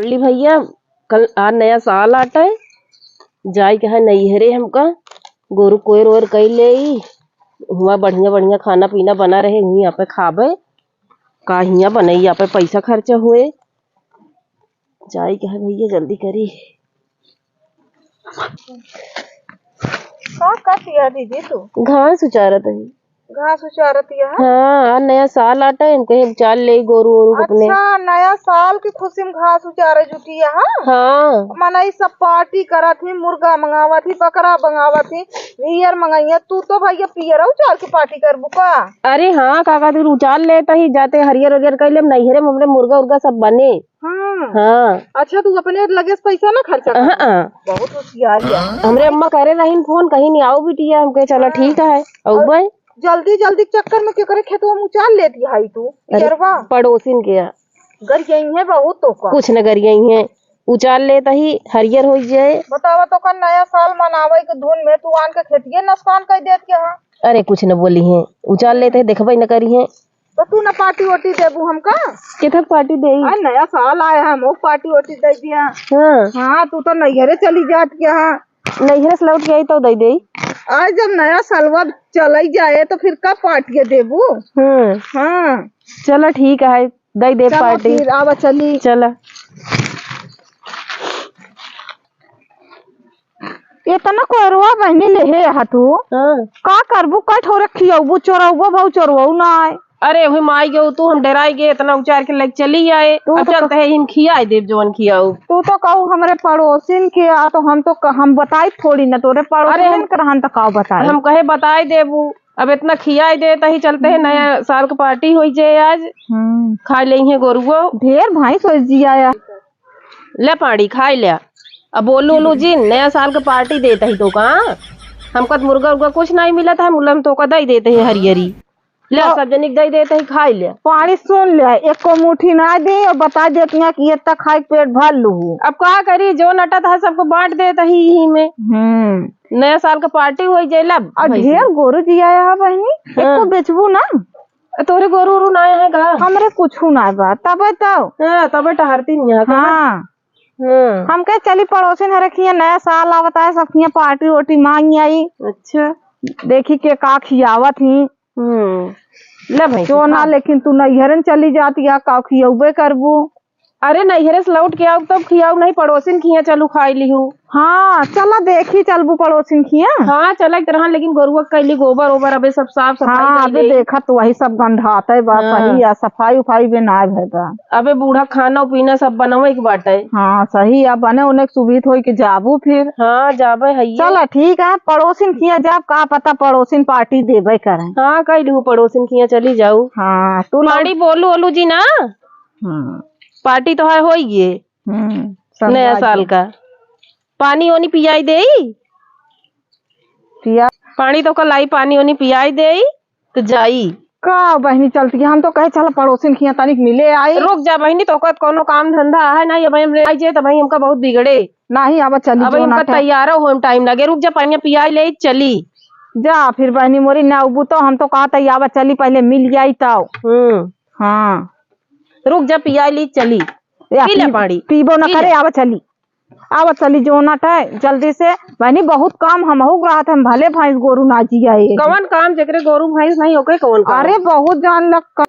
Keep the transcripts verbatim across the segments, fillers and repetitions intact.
ली भइया, कल आ नया साल आटै, जाइक है नैहरे हमका, गोरू कोयर ओयर कइ लेई, हुआँ बढ़िया बढ़िया खाना पीना बना रहे, हुईं आपै खाबै, का हियाँ बनई, आपै पैसा खर्चा होए। जाइक है भइया, जल्दी करी। का करत हिया दीदी तू? घास उचारत ही। घास उचारत हिया? हाँ, आ नया साल आटै, हम कहे उचार लेई गोरू ओरू अपने। अच्छा, नया साल की खुशी में घास उचारै जुटी हिया, हाँ? हाँ। मनई सब party करत ही, मुर्गा मंगावत ही, बकरा मंगावत ही, बियर मंगइहैं, तू तो भइया पियरा उचार के party करबू का? अरे हाँ, का कहत ही, उचार लेत ही, जाते हरियर ओरियर कइ लेब, नैहरे में हमरे मुर्गा उर्गा सब बने। हाँ। हाँ। अच्छा, तू अपने लगे से पैसा ना खर्चा कर। हाँ, हाँ। बहुत होशियार है। हमरे अम्मा करे रहिन फोन, कहिन आओ बिटिया, हम कहे चला हाँ। ठीक है, अउबै। जल्दी जल्दी के चक्कर में केकरे खेतवा में उचार लेत ही तू, अरे, पियरवा? पड़ोसिन के यहाँ। गरियइहैं बहुत तो का। कुछ न गरियइहैं, उचार लेत ही, हरियर होइ जाए। बतावा तो का नया साल मनावै के धुन में तू आन के खेतिये नुकसान कइ देत हिया। अरे कुछ न बोलिहैं, उचार लेत ही, देखबै न करिहैं। तो तू ना party ओटी देबू हमका? केथक party देई? अरे नया साल आया है, हमहू party ओटी दइ दिया। हाँ। हाँ, तू तो नैहरे चली जात हिया। नैहरे से लौट के आई तो दइ देई। आज जब नया सालवा चलई जाए तो फिर का party देबू? हम्म। हाँ। चला ठीक है, दइ देब चला party। फिर आवा चली। चला। एतना कोयरवा बहिनी लेहे हा तू। हाँ। का करबू, कै ठौरे खियौबू, चोरौबू, भाऊ चोरवू नाय। अरे, वही माई गयो तू, हम डेराइ गए, एतना उचार के लइके चली आए। तू अब तो चलत ही, हम खियाइ देब, जवन खियाउब। तू तो कहू हमरे पड़ोसिन के, आ तो हम तो क-, हम बताई थोड़ी ना तोरे पड़ोसिन अरे, के रहन त का बताई। हम कहे बताइ देबू, अब एतना खियाइ देत ही, चलत ही, हम्म। नया साल के party होइ जाए आज। हम्म। खाइ लेइहैं गोरुओ। ढेर भैंस होइ जिया। ले पाड़ी, खाइ ल्या। अब बोलू ओलू जिन, नया साल के party देत ही तोका। हमका त मुर्गा उर्गा कुछ नाहीं मिलत है, मुला हम तोका दइ देत ही हरियरी। ले, तो सब जनी के दइ देत ही, खाइ ल्या। पाड़ी सुन ल्या, एको मुट्ठी नाहीं देई अउर बताइ देत ही कि एतना खाइ के पेट भर लूहू। अब का करी, जउन अटत है सबको बाँट देत ही इही में। हम्म। नया साल के party होइ जाए ला। अउर भैंसी। ढेर गोरू जियाया है बहिनी, हाँ। एको बेचबू ना? तोहरे गोरू ओरू नाहीं है का? हमरे कुछू नाहीं बा, तबै तो। हाँ, तबै टहरती नहीं है का? हाँ। हाँ। हम कहे चली पड़ोसिन हरे खिया नया साल आवत है, सब खिया party ओटी माँगि आई। अच्छा। देखी के का खियावत ही। हम्म। ले भाई, जो ना खा। लेकिन तू नैहरन चली जात हिया, का खियौबे करबू? अरे नैहरे से लौट के आउब तब खियाउब, नहीं पड़ोसिन खिया चलू खाइ लिहू। हाँ, चला देखी चलबू पड़ोसिन खिया। हाँ, चला एक तरह, लेकिन गोरुआ के कइली गोबर ओबर, अबे सब साफ सफाई हाँ, कइली। अबे देखा तो वही सब गंधाते बा, हाँ। सही है, सफाई उफाई बे नाहीं भए बा। अबे बूढ़ा खाना पीना सब बनवै के बाटे। हाँ, सही है, बने उन्हें सुविध होइ के जाबू फिर। हाँ, जाबे हइये। चला ठीक है, पड़ोसिन खिया जाब, का पता पड़ोसिन party देबे करें। हाँ, कइ लिहू पड़ोसिन खिया चली जाऊ। हाँ, तू लौ- पाड़ी बोलू ओलू जी ना। हाँ। Party तो है होइये। हम्म, सब नया बात साल है। का। पानी ओनी पियाई देई? पिया। पानी तो कल आई, पानी ओनी पियाई देई, तो जाई। का बहिनी चलती है? हम तो कहे चला पड़ोसिन खिया तनिक मिले आई। रुक जा बहिनी, तोका कौनो काम धंधा है ना, ये भाई हमरे आई जे तो भाई हमका बहुत बिगड़े। नहीं, अब चली अब जो हमका ना था। तैयारो होए में time लगे। रुक जा, पानी पियाई ले चली। जा फिर बहिनी मोरी ना उबू तो हम तो कहा तैयार चली, पहले मिल आई तो। हम्म। हाँ। रुक जा, पियाई ली चली। या पी ले पी-, पानी। पीबो ना पी करे, ले। आवा चली। आवा चली जो ना टाय, जल्दी से। बहिनी, बहुत काम हमहू के रहत, हम भले भैंस गोरू ना जियाए। कवन काम जेकरे गोरू भैंस नहीं, ओके कवन काम? अरे, बहुत जान लग क-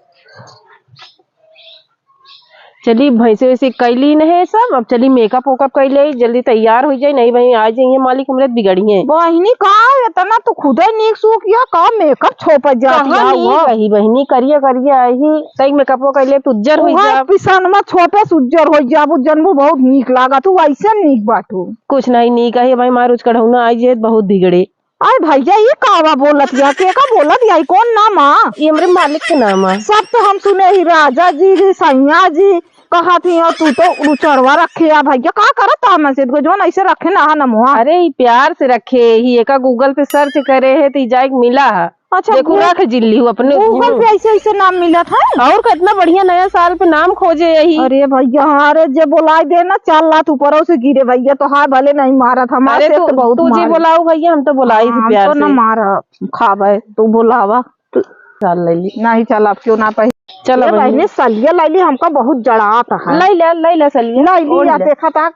चली, भैंसे वैसे कैली नहीं सब, अब चली makeup वेकअप कैले, जल्दी तैयार हो जाए, नहीं बहिनी, आ जाइए मालिक, हमरे बिगड़िए। बहिनी, का इतना तू खुदे नीक सूख या, का makeup छोपत जाती कहाँ है नीक वो? रही बहिनी, करिया करिया आई, तई makeup वो कैले, तू उज्जर हो उहाँ जा। पिसनमा छोपे से उज्जर हो जाबू, जनबू बहुत नीक लागत, तू ऐसे नीक बाटू। कुछ नहीं नीक है भाई, मार उचकढ़ौना आई जे बहुत बिगड़े। अरे भैया, ये कावा बोलत या? के का बोलत या? ई कौन नाम आ? ये हमरे मालिक के नाम आ। सब तो हम सुने ही, राजा जी, जी, सैया जी कहत ही, और तू तो उचड़वा रखे आ भैया। का करत आ मैसेज को, जौन ऐसे रखे ना हा नमवा? अरे, ई प्यार से रखे ही, एका Google पे search करे है, तो ई जाइक मिला है। अच्छा, देखू, गू-, रख जिल्ली हूँ अपने। Google हम्म। पे ऐसे, ऐसे नाम मिलत है? और कितना बढ़िया नया साल पे नाम खोजे यही। अरे भैया, हाँ रे, जे बोलाई दे ना, चार लात ऊपरों से गिरे भैया, तो हाँ भले नहीं मारत, हमारे अरे से तू, तो बहुत तू जी मारे। बोलाऊ भैया, हम तो बोलाई थी हाँ, हम प्यार तो से। ना मारा, खावे, तू बोलावा। तू चाल ले ली। नहीं, चल, अब क्यों ना पही- चला ए बहिनी। बहिनी, सलिया लइ ली, हमका बहुत जड़ात है। लइ ले, लइ ले सलिया। लइ ली, ओढ़ या ले। देखा ता,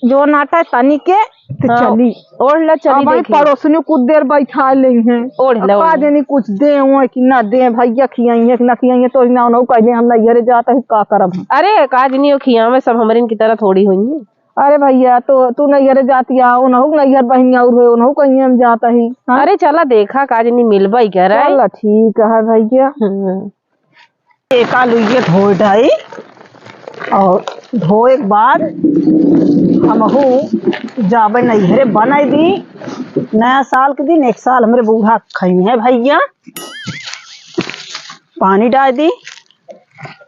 जो नाटा तनी के, तो हाँ, चली। ओढ़ ले, चली अब वही देखी। पड़ोसनी कुछ देर बैठा लेइहैं। ओढ़ ले, अब का ओढ़ ले। जानी कुछ देवैं कि ना देवैं, भइया खियाइहैं कि ना खियाइहैं, तो ना उन्हों कह दे, हम नैहरे जात ही, का करब हम? अरे, का जानी वो खियावैं, सब हमरे इनकी तरह थोड़ी होई हैं। अरे भइया, तो तू नैहरे जाती आ, उन्हों नैहर बहिनी और होए, उन्हों कहिहैं हम जात ही, हाँ? अरे चला देखा, का जानी मिलबा ही करे। चला ठीक है भइया। हम्म। एक आलू ये धोए डाई और धोए के बाद हमहू जाबे नैहरे बनाई दी। नया साल के दिन एक साल हमरे बूढ़ा खइहैं भइया। पानी डाल दी।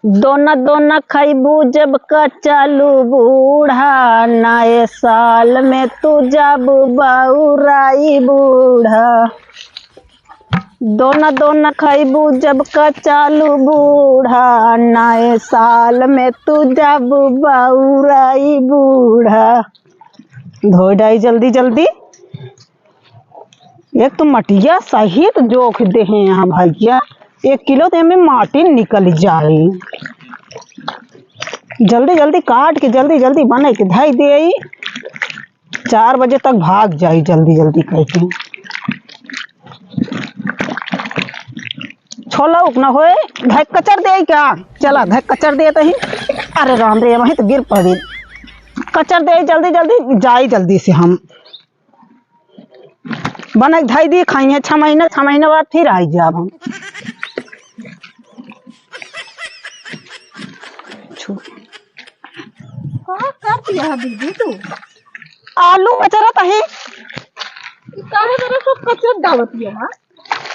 दोना दोना खइबू जब कचालू बूढ़ा, नए साल में तू जाबू बउराई बूढ़ा। दोना दोना खइबू जब कचालू बूढ़ा, नए साल में तू जाबू बउराई बूढ़ा। धोए डाई जल्दी जल्दी। एक तो मटिया सहित जोख देहे हैं भइया, एक किलो तो एमे माटी निकल जाए। जल्दी जल्दी काट के जल्दी जल्दी बनाई के धई देई, चार बजे तक भाग जाई जल्दी जल्दी करके। छोला उकना होए, धई कचर देई का? चला धई कचर देई तही। अरे राम रे, वहीं तो गिर पड़ी। कचर देई जल्दी जल्दी, जाई जल्दी से हम। बनाई धई दी, खाई है छह महीना, छह महीना बाद फिर आई जाब हम। छु- का कर दिया है दीदी तू? आलू कचरत ही। ई काहे तरह सब कचर डालत है, हाँ?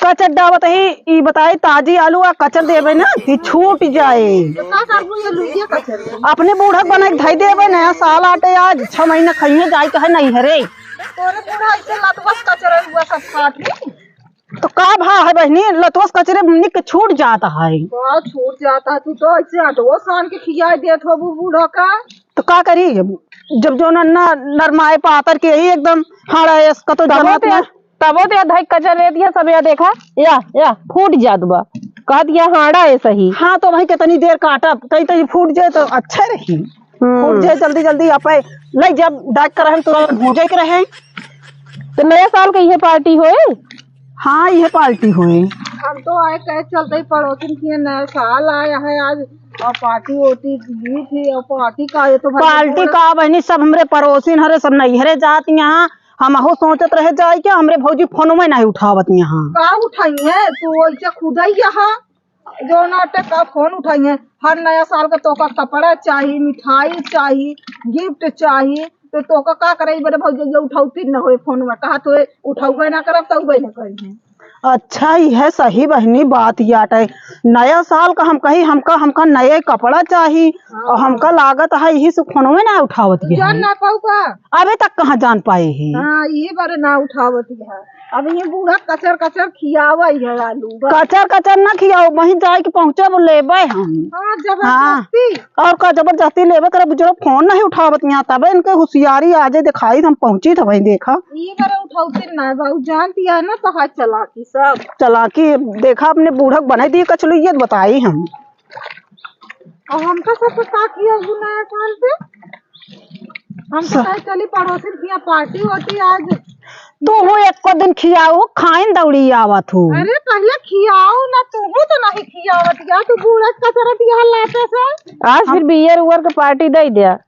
कचर डालत ही, ई बताई ताजी आलू आ कचर देबे ना, ई छूट जाए। तो का करबू ये लुइया कचर? अपने बूढ़ा बनाई धई देबे, नया साल आटे आज, छह महीना खइहैं जाई कहे नैहरे। तोरे बूढ़ा ऐसे लतवस कचर हुआ सब खात ही। तो का भा है बहिनी, लतवस कचरे निक छूट जात है। का छूट जात है? तू तो ऐसे आटवो सान के खियाई देत हो बू-, बूढ़ा का। तो का करी, जब जो न, न, नरमाए पातर के ही एकदम हाड़ा एस कतो तबो जनत ते, ना। तबो ते धई कचर दे दिया सब, या देखा, या, या, फूट जात बा। कह दिया हाड़ा है सही। हाँ, तो वही कितनी देर काटब, तई, तई फूट जाए तो अच्छा रही। हम्म। फूट जाए जल्दी, जल्दी, आपे ले जब डाक कर रहे तो भूजे के रहे। तो नया साल के ये पार्टी होए? हाँ, ये पार्टी होए। हम तो आए कहे चलते ही पड़ोसिन के नया साल आया है आज, और पार्टी ओटी ली थी, और पार्टी का ये तो भाई पार्टी पूरा का बहिनी, सब हमरे पड़ोसिन हरे, सब नैहरे जात यहाँ। हमहू सोचत रहे जाए क्या, हमरे भौजी फोनो में नहीं उठावत यहाँ। का उठाई है तू, वैसे खुदा ही यहाँ जो नाटक का फोन उठाई है, हर नया साल का तोका कपड़ा चाही, मिठाई चाही, गिफ्ट चाही, तो तोका का करे बड़े भौजी, ये उठाऊ फिर न होए फोन में, कहा तो उठाऊ ना करब, तो उबे न करी है। अच्छा, यह सही बहिनी बात याटे। नया साल का हम कही, हमका, हमका नए कपड़ा चाही, हाँ। और हमका लागत है यही से फोनवे ना उठावत है। जान ना पाऊ का? अबे तक कहाँ जान पाए ही? हाँ, ये बारे ना उठावत है। अब ये बूढ़ा कचर कचर खियावा ही है आलू बा। कचर कचर ना खियाओ, वहीं जाए के पहुँचे वो लेबे हम। हाँ, हाँ। जबरदस्ती। और का जबरदस्ती लेबे करे, बुजुर्ग फोन नहीं उठावत यहाँ, तबे इनके होशियारी आजे दिखाई, हम पहुँची तो वहीं देखा। ये बारे उठावते ना बाबू, जानती है ना तो हाथ चला की सब। चला की देखा, अपने बूढ़ा बनाई दी कचलू, ये बताई हम। और हमका सब का किया हुआ नया साल पे? हम तो स- कहे चली पड़ोसी के यहाँ पार्टी होती आज। तू हो एको दिन खियाओ, खाइन दौड़ी आवत हो। अरे पहले खियाओ ना, तू हो तो नहीं खियावत या, तू बूढ़ा कचरा दिया लाते से। आज हम फिर बियर उयर के पार्टी दे दिया।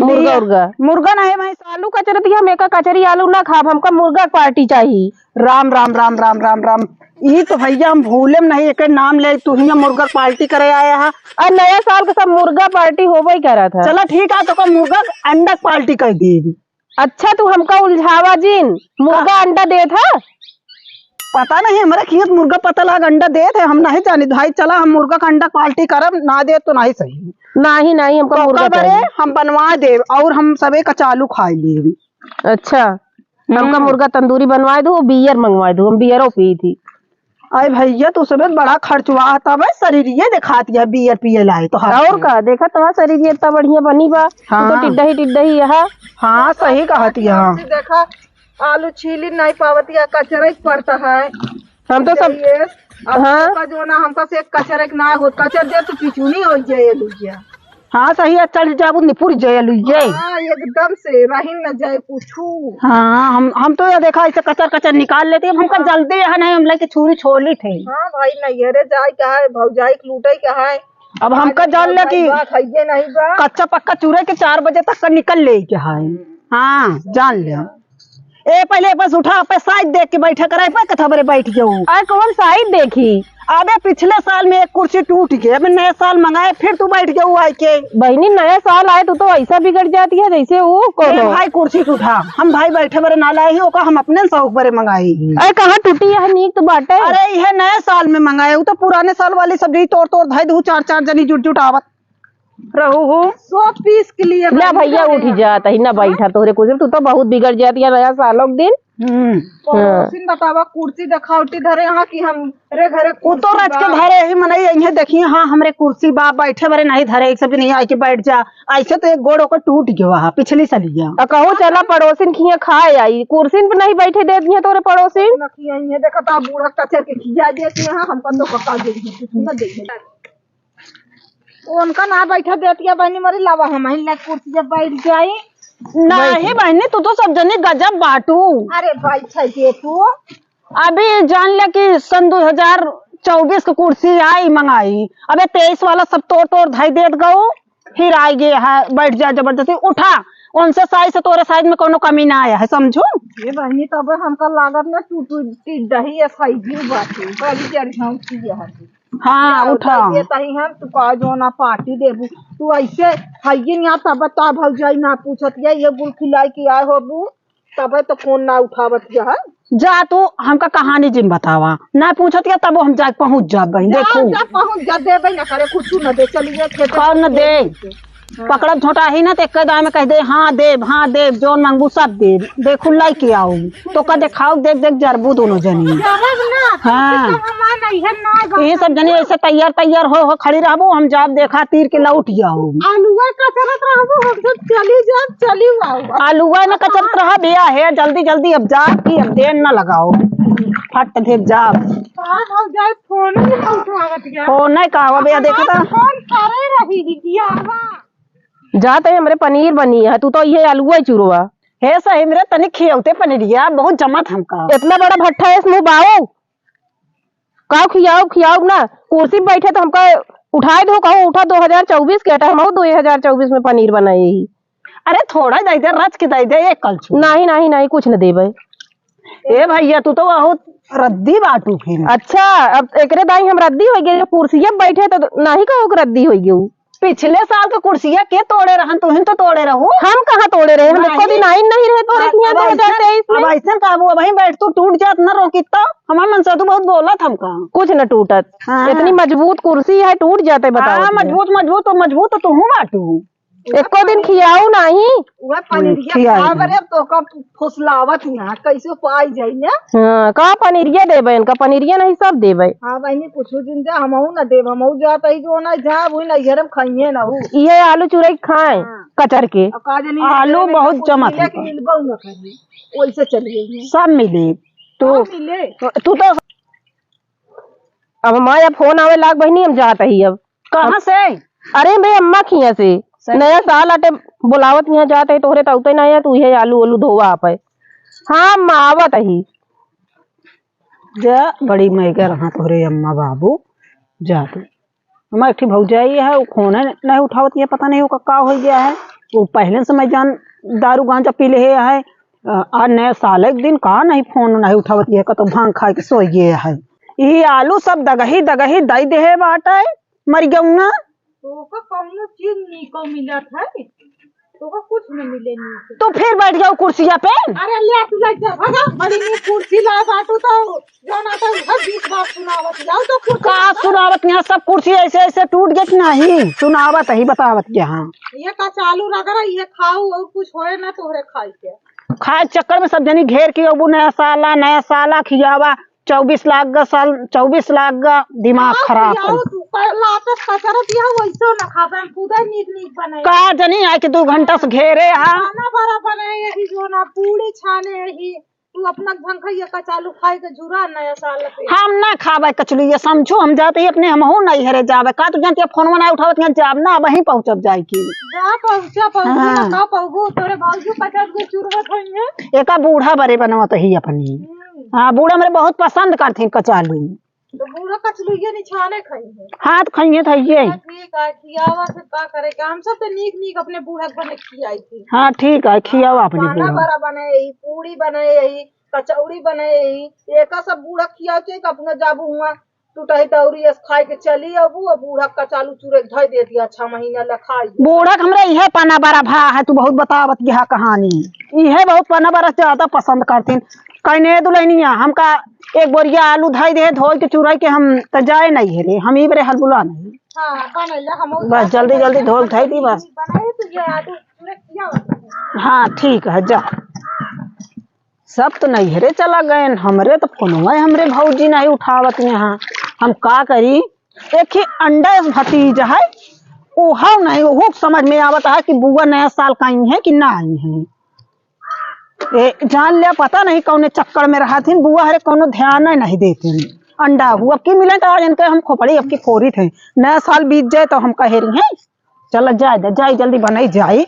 मुर्गा बियर, उर्गा। मुर्गा नहीं भाई, आलू कचरा दिया, हम एका कचरी आलू ना खाब, हमका मुर्गा पार्टी चाहिए। राम, राम, राम, राम, राम, राम। ई तो भैया हम भूलेम नहीं, एके नाम ले, तू ही मुर्गा पार्टी करे आया है। और नया साल के सब मुर्गा पार्टी होबे ही करा था। चला ठीक है, तो का मुर्गा अंडा पार्टी कर दी। अच्छा, तू हमका उलझावा जिन, मुर्गा का? अंडा देत है? पता नहीं, हमारे खेत मुर्गा पता लाग अंडा देत है, हम नहीं जानी भाई। चला, हम मुर्गा का अंडा पार्टी करब, ना दे तो नहीं सही। नहीं, नहीं, हमका तो मुर्गा का बरे चाहिए। हम बनवा देब और हम सबे कचालू खाई लेब। अच्छा, हमका हम्म। मुर्गा तंदूरी बनवाए दो, बियर मंगवाए दो, हम बियरो पी थी। अरे भैया, तू सबे बड़ा खर्चवा है, तबे शरीर ये दिखाती है, बियर पिए लाए तो। और का, देखा तुम्हारा शरीर ये इतना बढ़िया बनी बा, तू तो हाँ। टिड्डही टिड्डही यहाँ। हाँ, सही कहती है। देखा, आलू छीली नहीं पावती है, कचरा ही पड़ता है। हम तो सब ये अब हाँ। का जो ना हमका से कचर एक ना हो, कचर दे तो पिछुनी हो जाए लुइया। हाँ, सही है, चढ़ जाबू निपुर जाए लुइया। हाँ, एकदम से रही न जाए कुछू। हाँ, हम, हम तो ये देखा ऐसे कचर कचर निकाल लेते, अब हमका हाँ। जल्दी है नहीं, हम लेके छुरी छोली थे। हाँ भाई, नैहरे जाए का है, भौजाई के लूटे का है। अब हमका आज जान ले कि भौजाई बात है ये नहीं बा। कच्चा पक्का चूरे के चार बजे तक का निकल ले के है। हाँ, जान ले। ए, पहले बस उठा, पे साइड देख के बैठा कराई, पे कथा बरे बैठ गयो। अरे कौन साइड देखी? अबे पिछले साल में एक कुर्सी टूट गई, अबे नया साल मंगाए, फिर तू बैठ गयो आए के। बहनी, नया साल आए तो, तो ऐसा बिगड़ जाती है जैसे वो ए करो। भाई, कुर्सी से उठा, हम भाई बैठे बरे ना लाए ही, ओका हम अपने शौक बरे मंगाए ही। अरे कहाँ टूटी है, नीक तो बाटे। अरे यह नया साल में मंगाए, वो तो पुराने साल वाली सब यही तोड़ तोड़ धाई दू, चार चार जनी जुट जुट आवत रहू हो। सौ पीस के लिए ले बनी भैया, रहे उठ हैं। जात ही ना, हाँ? बैठा तोहरे कुर्सी, तू तो बहुत बिगड़ जाती है नया सालों के दिन। हम्म। हाँ। पड़ोसिन बतावा, कुर्सी देखावटी धरे यहाँ कि हमरे घरे वो तो कुर्सी रच के बा। धरे ही मनई, यहीं देखिए, हाँ, हमरे कुर्सी बा, बैठे बरे नहीं धरे, एक सब नहीं आके बैठ जा। ऐसे तो एक गोड़ ओकर टूट गया है, पिछली सलिया। आ कहूँ चला पड़ोसिन खिया खाए आई, कुर्सिन पे नहीं बैठे देत हैं तोरे पड़ोसिन। न खिया, ये देखा तो बूढ़ा कचर के खिया देती हैं, हमका तो कका दे दी, कुछ ना दे दी। उनका ना बैठा देतिया बहनी, मरी लावा हम ही ले कुर्सी जब बैठ जाई। नाही बहनी, तू तो सब जनी गजब बाटू। अरे बैठ है जे तू। अभी जान ले कि सन दो हजार चउबीस के कुर्सी आई मंगाई, अबे तेईस वाला सब तोड़ तोड़ धाई देत गऊ, फिर आई गे है, बैठ जा जबरदस्ती, उठा, उनसे साइज से तोरे साइज में कोनो कमी ना आया है, समझू? ये बहनी, तब हमका लागत ना टूट टूट दही है, साइज ही बात है, बड़ी जड़ झांकी है। हाँ, जाओ, उठा। दे देता ही हम, तू का जो ना पार्टी देबू, तू ऐसे हइये ना, तब तो भौजाई ना पूछत है, ये गुल खिलाई के आए होबू, तबे तो फोन ना उठावत है। जा तू हमका कहानी जिन बतावा, ना पूछत है, तब हम जाके पहुँच जाब बहिन, जा, देखू। जा पहुँच जा, देबे ना करे, कुछ ना दे, चलिए खेत कौन न दे? हाँ। पकड़ब झोंटा ही ना, तो एक दाएं में कह दे, "हाँ देब, हाँ देब, जौन मांगबू सब देब, देखू लाई के आऊ।" तो का देखाऊ, देख देख जरबू दोनों जनी। जरब ना, हाँ। तो हमार नैहर ना गो। ये सब जनी ऐसे तैयार तैयार हो, हो खड़ी रहबू, हम जाब देखा तीर के लौट जाऊ। आलूआ कचरत रहबू, हम सब चली जाब, चली आऊ। आलूआ न कचरत रहा, बिया है, जल्दी जल्दी अब जाब कि अब देर न लगाओ, फट देब जाब। हाँ, भौजाई फोन नहीं उठावत है। फोन नहीं का, अब या देखा था। फोन करे रही दीदी, आवा। जात है हमरे पनीर बनी है, तू तो ये आलूआ ही चुरवा। हे सही मेरे तनी खियौते पनीरिया, बहुत जमत हमका। इतना बड़ा भट्ठा है इस मुँह बाऊ। काऊ खियाऊ, खियाऊ ना। कुर्सी पे बैठे तो हमका उठाए दो, कहूँ उठा दो हजार चउबीस के हटा, हम दो हजार चउबीस में पनीर बनाए ही। अरे थोड़ा दे दे, रच के दे दे, एक कलछुल। नहीं, नहीं, नहीं, कुछ न देबे। ए भैया, तू तो बहुत रद्दी बाटू फिर। अच्छा, अब एकरे दाई हम रद्दी हो गए, कुर्सिया पे बैठे तो नहीं कहो कि रद्दी हो गए। पिछले साल के कुर्सिया के तोड़े रहन, तुहिन तो तोड़े रहू। हम कहाँ तोड़े रहे? हम एको दिन आइन नहीं रहे तोरे किहाँ दो हजार तेईस में। अब ऐसन का, अब वहीं बैठ तू, टूट जात न रोकी तो। हमार मनसेधू बहुत बोलत हमका। कुछ न टूटत। हाँ। इतनी मजबूत कुर्सी है, टूट जाते, बताओ हाँ, तुझे। मजबूत, मजबूत तो, मजबूत तो तुहू बाटू। एको दिन खियाऊ नाही। वह पनीरिया खियाई खा नहीं। बरे तो का फुसलावत यहाँ, कैसे पाई जाई ना? हाँ, का पनीरिया देबे इनका, पनीरिया नहीं सब देबे। हाँ बहनी, कुछ दिन जा, हमहू ना देब, हमहू जात ही जो ना जा, वही ना घर में खाइए ना हो। इहे आलू चुरई खाए, हाँ। कचर के। अब का जानी आलू इनका बहुत कुछ जमत मिले है। कि मिलबो ना करे, वैसे चली गई है। सब मिले। तू, हाँ, मिले। तू तो अब हमारे फोन आवे लाग बहिनी, हम जात ही अब। कहाँ से? अरे बे अम्मा खिया से। सही? नया साल आटे बोलावत यहाँ जात ही, तोहरे तौते ना है, तू ये आलू ओलू धोवा आप है। हाँ अम्मा आवत ही। जा बड़ी मइगर हाँ तोहरे अम्मा बाबू, जा तू। हमार एक ठी भौजाई है, वो फोन है नहीं उठावत, ये पता नहीं ओका का हो गया है। वो पहले से मैं जान दारू गांजा पी ले है, अ, आ नया साल एक दिन का नहीं फोन नहीं उठावत, ये का तो भांग खाए के सोई गए है। ये आलू सब दगही दगही दई देहे बाटे, मर गऊ ना। तोका कौनो चीज नीको मिलत है, तोका कुछ न मिले नीको। तो फिर बैठ जाओ कुर्सिया पे। अरे ले तू ले जा, भगा, बड़ी नीक कुर्सी ला बाटू तो जो ना तो हर बीस बात सुनावत जाओ तो कुर्सी का सुनावत यहाँ सब कुर्सी ऐसे ऐसे टूट गए कि नहीं? सुनावत ही बतावत के हाँ। ये का चालू रगड़ा, ये खाऊ और कुछ होए ना तोहरे खाई के। खाए चक्कर में सब जनी घेर के अबू नया साला, नया साला खियावा, चउबीस लाग गा साल, चउबीस लाग गा, दिमाग खराब है। तू लाते कचरत यह वैसो ना खाबे, हम खुदा नीक नीक बने। का जनी आके दो घंटा से घेरे हा। खाना बड़ा बने यही जो ना पूरी छाने यही। तू अपना ढंग खाइए, कचालू खाए के जुरा नया साल पे। हम ना खाबे कचलू, ये समझो, हम जाते ही अपने हमहू नैहरे जाबे। का तू जानती है, फोनवा ना उठावत, यहाँ जाब ना, वहीं पहुँचब जाए की। जा पहुँचा, पहुँचा, हाँ। का पहुँचू, तोरे बाबूजी पचास गो चुरवत होइए। एका बूढ़ा बरे बनवत ही अपनी। हम्म। हाँ, बूढ़ा मेरे बहुत पसंद करथिन कचालू। तो बूढ़ा कचलुइये निछाने खाई है। हाँ, तो खाइए तो हइये। हाँ, ठीक है, खियावा फिर का करे का? हम सब तो नीक नीक अपने बूढ़ा के बने खियाई थी। हाँ, ठीक है, खियावा अपने पाना बूढ़ा। बड़ा बने ही, पूड़ी बने ही, कचौड़ी बने ही, एका सब बूढ़ा खियाओ चाहिए कि अपना जाबू हुआ टूटही दौरी अस खाए के चली अबू, और बूढ़ा कचालू चूरे के धई दे दिया, छह महीना ले खाई। बूढ़ा के हमरा इहे पाना बड़ा भा है, तू बहुत बतावत गया कहानी। इहे बहुत पाना बड़ा ज्यादा पसंद करतीन। कहने दुल्हनिया, हमका एक बोरिया आलू धई दे, धोई के चुराई के हम त जाए नहीं है रे, हम ई बरे हलबुला नहीं। हाँ, बनैला हम बस जल्दी जल्दी धोई के धई दी बस। बनाए तू ये आलू चूरे किया होता है। हाँ, ठीक है, जा। सब तो नैहरे चला गए, हमरे तो फोनवा हमरे भौजी नहीं उठावत यहाँ, हम का करी? एक ही अंडा भतीजा है, ओहो नहीं, ओहो समझ में आवत है कि बुआ नया साल का आई है कि ना आई है। ए, जान ले, पता नहीं कौने चक्कर में रहथिन, बुआ हरे कौनो ध्यान नहीं देथिन। अंडा हुआ अब की मिले तो आज इनके हम खोपड़ी अब की फोरित है, नया साल बीत जाए तो हम कहे रही हैं, चला जाए दे, जाए जल्दी बनाई जाए।